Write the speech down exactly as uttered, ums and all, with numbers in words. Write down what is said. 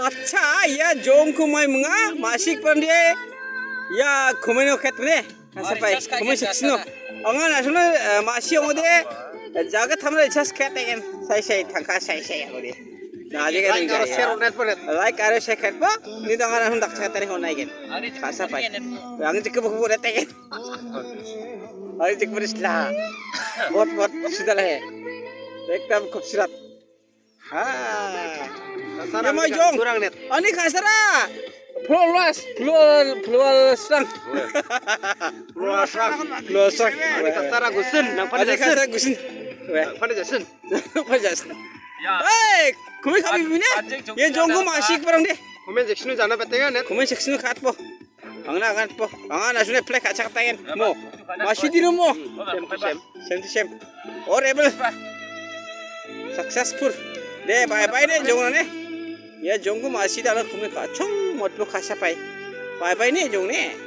Acha, ia jongko mai manga, masik pande. Ia komeno khetne. Kasa pai, komai seksino. Anga nasono, eh, masi ongode. Jaga thamra chas khet egen. Sai sai, thangka sai sai ongode. Nah, aja kan. Like aro share net po net. Like aro share khet po. Ni dang anga nasono dak chat tari honai gen. Kasa pai. Ang jikko buku net egen. Ang jikko berisla. Bot bot sudah lah. Ekdam khubsurat. Ha. Kasara. Yang mai jong. Kurang net. Ani kasara. Flolas, flolas, flolas sang. Flolas sang. Flolas sang. Ani kasara gusin, nang pada jasin. Kasara gusin. Weh. Nang pada jasin. Pada jasin. Hei, kumi kami bine. Ye jongko masik barang de. Comment section jana petenga net. Comment section khat po. Angna angan po. Angan asune plek kachak tangen. Mo. Masih di mo. Same to same. Same to same. Or able. Successful. De, bye bye de, jong ne. Ya, jongko masih dalam kumi kachong mot lo kasa pai. Bye bye ne, jong ne.